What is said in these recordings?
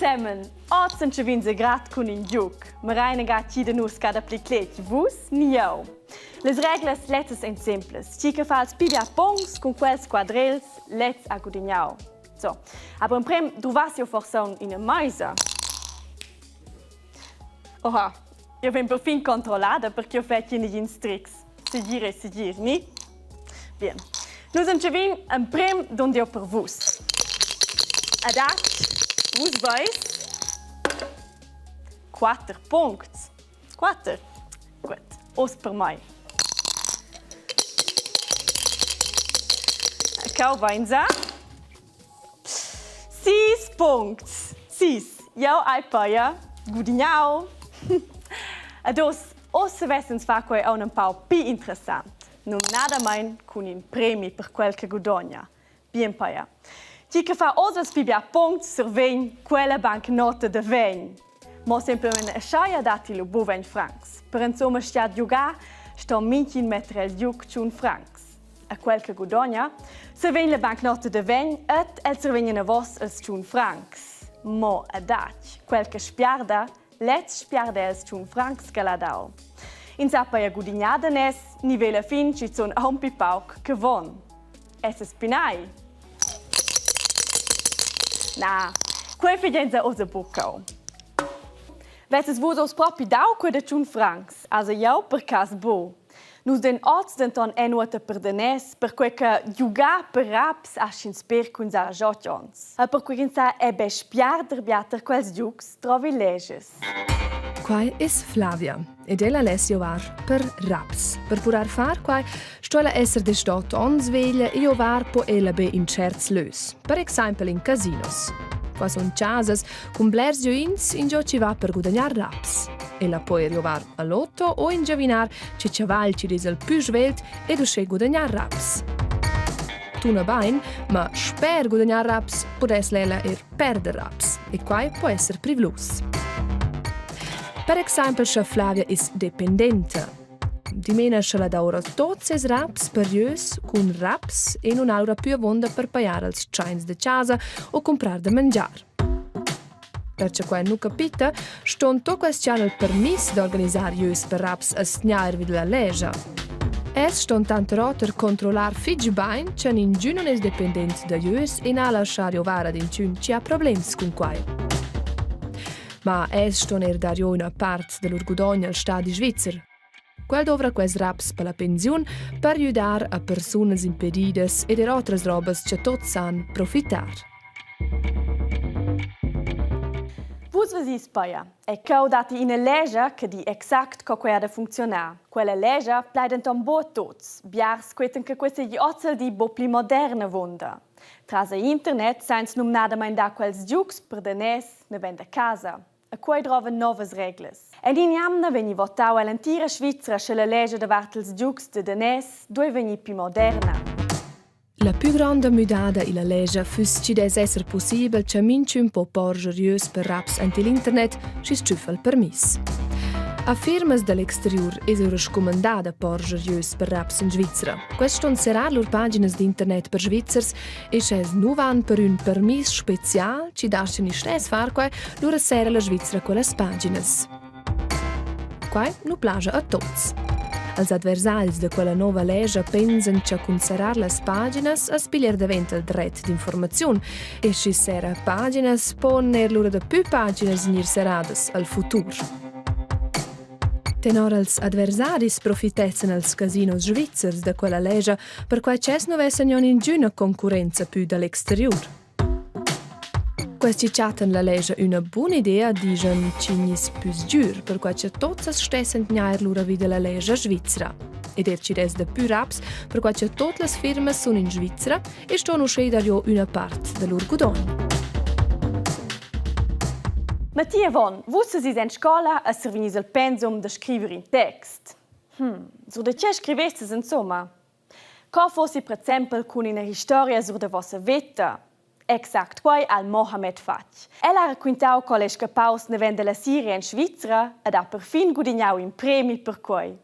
ensemen! Oz entschev'ins a grad cun in giug. Mareina ga chi da nus cada pli cletg, vus ni jeu. Las reglas lezzas ein simplas. Chi che fa ils pli bia pugns cun quels quadrels, lez ha gudignau. So, aber emprem duvassi jeu forsa ina meisa. Oha, jeu vegn perfin controllada per ch'jeu fetschi negins trics. Segir e segir, ni? Bien. Nus entschevin emprem dond jeu per vus. Adatg, vus veis quater puncts. Quater. Gut. Oz per mei. Cau vainsa. Sis puncts. Sis. Jau hai paia gudignau. Ed oz, oz savessens far quei aunc empau pli interessant. Numnadamein cun in premi per quel che gudogna. Bien paia. Chi che fa oz ils pli bia puncts survegn quella bancnota da vegn. Mo semplamein aschia datti lu buc vegn francs. Per insumma stia giugar sto mintgin metter el giug tschun francs. A quel che gudogna survegn la bancnota da vegn ed el survegn enavos els tschun francs. Mo adatg, quel che spiarda, lez spiarda els tschun francs che l'ha dau. Ins ha pia gudignà daners, ni vela fin schizun aunc pli pauc che von. Esses pinai? Na, quei figenza oz buca. Vesses vus oz propi dau quei da tschun francs, also jeu per cass bu. Nus dein oz denton è nuota per daners, perquei che giugar per raps aschin sper cun sa jotg onns. E perquei ch'ins sa è be spiarder biater quels giugs, trovi leges. Quai es Flavia ed ella less giovar per raps. Per pudair far quai sto ella esser dest'ot ons veglia e giovar po ella be in tscherts lös, per exaimpel in casinos. Qua sun chasas cun blers gioins ingio chi va per gudagnar raps. Ella po eir giovar a lotto o ingiavinar che chavagl chi'd es il pü svelt ed uschè gudagnar raps. Tuna bain, ma sper gudagnar raps pudess l'ella eir perder raps e quai po esser privlus. Per exaimpel scha Flavia es dependenta. Dimena scha la daura tot ses raps per ieus cun raps e nun aura pü avonda per pajar als tschains da chasa o cumprar da mangiar. Perche quai nu capita, ston to quels chi han il permiss d'organisar ieus per raps as tgnair vi da la legia. Els ston tanter oter controllar fich bain cha ningün nun es dependent da ieus e na laschar giovar ad inchün chi ha problems cun quai. Ma els ston eir dar giò üna part da lur gudogn al stadi svizzer. Quel dovra quels raps per la pensiun per güdar a persunas impedidas ed er otras robas cha tots san profitar. Vus vesis paia, e cheu datti ina lescha che di exact co quei ha da funcziunar. Quella lescha plai denton buc tuts. Biars quetan che quei seigi ozildi buc pli moderna avunda. Tras internet san ins numnadamein dar quels giugs per daners naven da casa. E quei drova novas reglas. En in'jamna vegni votau ell'entira Svizra sche la lescha davart ils giugs da daners duei vegnir pli moderna. La pü gronda müdada illa lescha füss chi dess esser pussibel cha minchün po porscher gieus per raps aint il internet, schi's tschüffa il permiss. A firmas da l'exteriur es eir scumandà da porscher gieus per raps in Svizra. Quest ston serrar lur paginas d'internet per Svizzers e sch'els nu van per ün permiss special chi das-chan istess far quai, lura serra la Svizra quellas paginas. Quai nu plaja a tuots. Els adversaris da quella nova lescha pensan cha cun serrar las paginas as piglier davent il dret d'informaziun e schi serra paginas pon eir lura dapü paginas gnir serradas al futur. Tenor els adversaris profitessan els casinos svizzers da quella lescha, perquai ch'els nu vessan gnanc ingüna concurrenza pü da l'exteriur. Questi chattan la lescha üna buna idea, dischan chi gniss pü sgür, perquai cha tots as stessan tgnair lura vi da la lescha svizra. Ed eir chi'd es dapü raps, perquai cha tuot las firmas sun in Svizra e ston uschè dar giò üna part da lur gudogn. Mattia Von, vus sesis en scola e survegnis il pensum da scriver in text. Hm, sur da tge scrivesses insomma? Co fossi per exempel cun ina historia sur da vossa veta? Exact quai ha il Mohammed fatg. El ha raquintau co el è scappaus naven dalla Siria en Svizra ed ha perfin gudignau in premi per quei.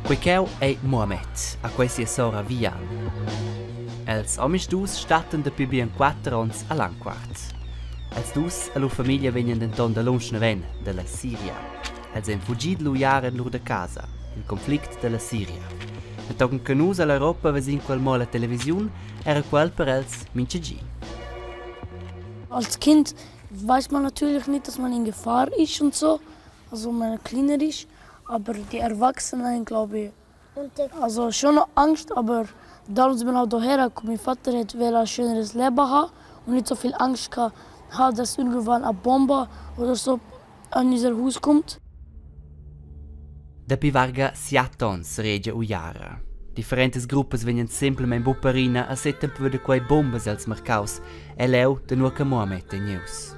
Quei cheu ei Mohamed, a quei sia sora Vian. Els omisdus stattan dapi bien quater onns a Landquart. Els dus e lur famiglia vegnan denton da lunsch naven dalla Siria. Els ein fugi d'l'uiara en lur da casa, il conflict dalla Siria. Entochen che nus all'Europa vesin quel mo alla televisiun, era quel per els mintga gi. Als Kind weiß man natürlich nicht, dass man in Gefahr ist und so, also wenn man kleiner ist, aber die Erwachsenen, glaube ich, also schon noch Angst, aber darum sind wir auch hierher gekommen. Mein Vater hat ein schöneres Leben haben und nicht so viel Angst gehabt, dass irgendwann eine Bombe oder so an unser Haus kommt. Dapi varga siat onns regia uiara. Differentas gruppas vegnan semplamein buc perina a setemper da quei bombas els marcaus e leu da nua che Mohammed ei gnius.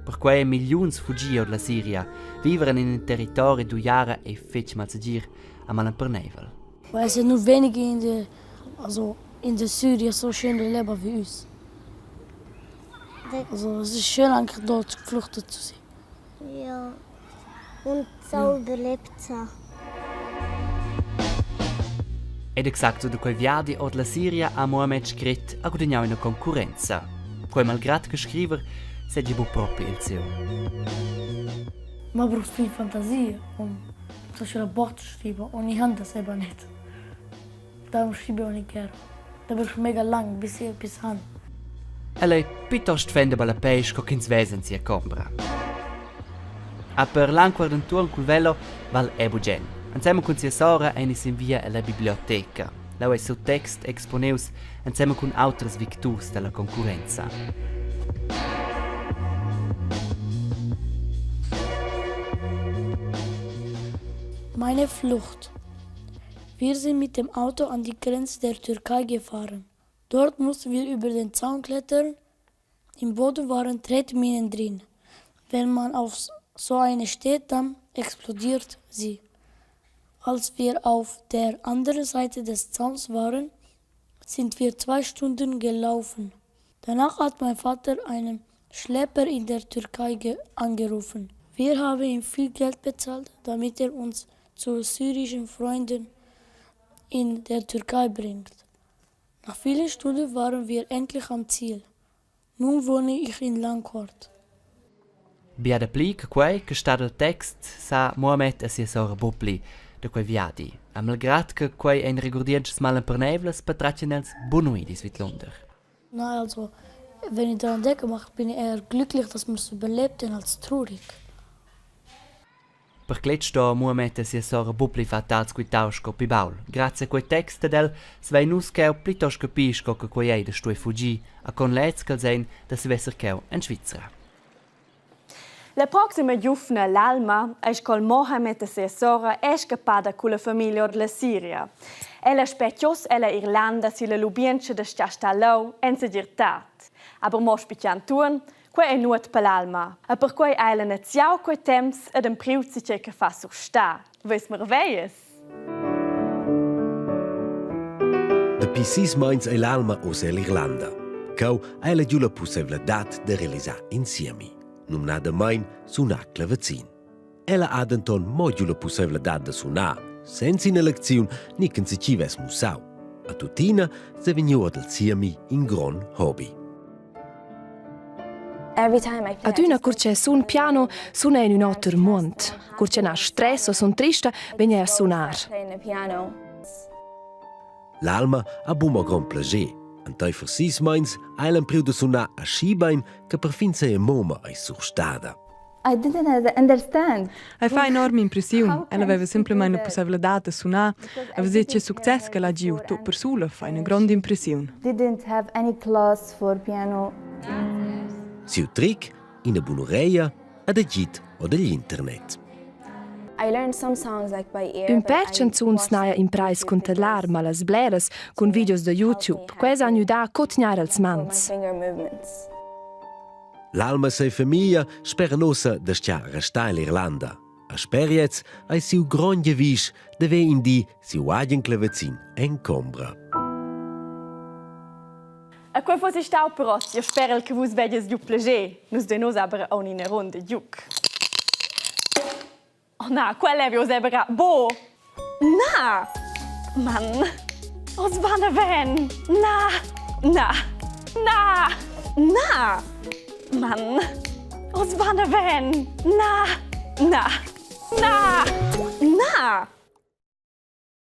Perquei ein milliuns fugi ord la Siria, viver en in territori d'uiara ei fetg malsegir e malemperneivel. Weil es sind nur wenige in der, also in der Syrien so schöne Leben wie uns. Also es ist schön eigentlich dort geflüchtet zu sein. Ja. Und so überlebt sie. Ed exact da quei viadi ord la Siria ha Mohamed scret ha gudagnau ina concurrenza. Quei malgrad che scriver seigi buc propi il siu. Man braucht viel Fantasie, um zum Beispiel ein Buch zu schreiben. Und ich habe das eben nicht. Darum schreibe ich auch nicht gerne. Da brauche ich mega lang, bis ich etwas habe. El ei piuttost fan da ballapei sco ch'ins vesa en sia combra. A per l'anqual dentuorn cul velo val è bugen. Ensemen cun sia sora ein sin via ella biblioteca. Leu ei siu text exponeus ensemen cun auters victurs dalla concurrenza. Meine Flucht. Wir sind mit dem Auto an die Grenze der Türkei gefahren. Dort mussten wir über den Zaun klettern. Im Boden waren Tretminen drin. Wenn man auf so eine steht, dann explodiert sie. Als wir auf der anderen Seite des Zauns waren, sind wir zwei Stunden gelaufen. Danach hat mein Vater einen Schlepper in der Türkei angerufen. Wir haben ihm viel Geld bezahlt, damit er uns zu syrischen Freunden in der Türkei bringt. Nach vielen Stunden waren wir endlich am Ziel. Nun wohne ich in Langquart. Bia dapli che quei che stat el text sa Mohamed e sia sora buc pli da quei viadi. A malgrad che quei ein regurdientschas malemperneivlas patratgan els bunuidis vidlunder. Nein, also wenn ich daran denke, macht, bin ich eher glücklich, dass man es überlebt, als traurig. Per cletg sto Mohamed e sia sora buc pli far tals quitaus sco pli baul. Grazia a quei text dad el savein nus cheu plitost capir sco che quei ei da stuer fugir a con leds ch'els ein da seveser cheu en Svizra. La proxima giuvna, l'Alma, ei sco'l Mohamed e sia sora è scappada culla famiglia ord la Siria. Ella spetga ella Irlanda silla lubientscha da star star leu en segirtad. Aber mo spitgian tuorn, Quei ei nuot per l'alma. E perquei ha ella neziau quei temps ed empriu tgei che fa surstar. Veis marveglias? Dapi sis meins ei l'Alma oz ell'Irlanda. Cheu ha ella giu la pusseivladad da realisar in siemi, numnadamein sunar clavazin. Ella ha denton mo giu la pusseivladad da sunar, senza ina lecziun ni ch'enzatgi vess mussau. A tuttina sevegniu ad el siemi in grond hobi. Adüna cur che sun piano, suna in ün oter muond. Cur che n'ha stress o sun trista, vegn a sunar. L'Alma ha buca grond plascher. Enteifer sis meins ha el empriu da sunar aschi bein che perfin sia mumma ei surstada. I didn't understand. Ei fa enorma impressiun. Ella aveva semplamein la pusseivladad da sunar e veser tgei success ch'ella ha giu tut persula fa ina gronda impressiun. Didn't have any class for piano. Siu tric, ina bun'ureia ed agid o dagl internet. Ün pêr chanzuns n'haja imprais cun tadlar, ma las bleras cun videos da YouTube. Quels han güdà a cotgnar els mans. L'alma sei famiglia speran ussa d'astgar restar ell'Irlanda. A Speriez ei siu grond giavisch da ver in di siu agen clavazin en combra. A quei fossi stau per oz. Io sperel che vus vegies giu plascher. Nus dein oz aber aunc ina runda giug. Oh na, quella è oz era bo. Na! Mann! Oz va ven! Na! Na! Na! Na! Mann. Oz va naven. Na, na, na, na.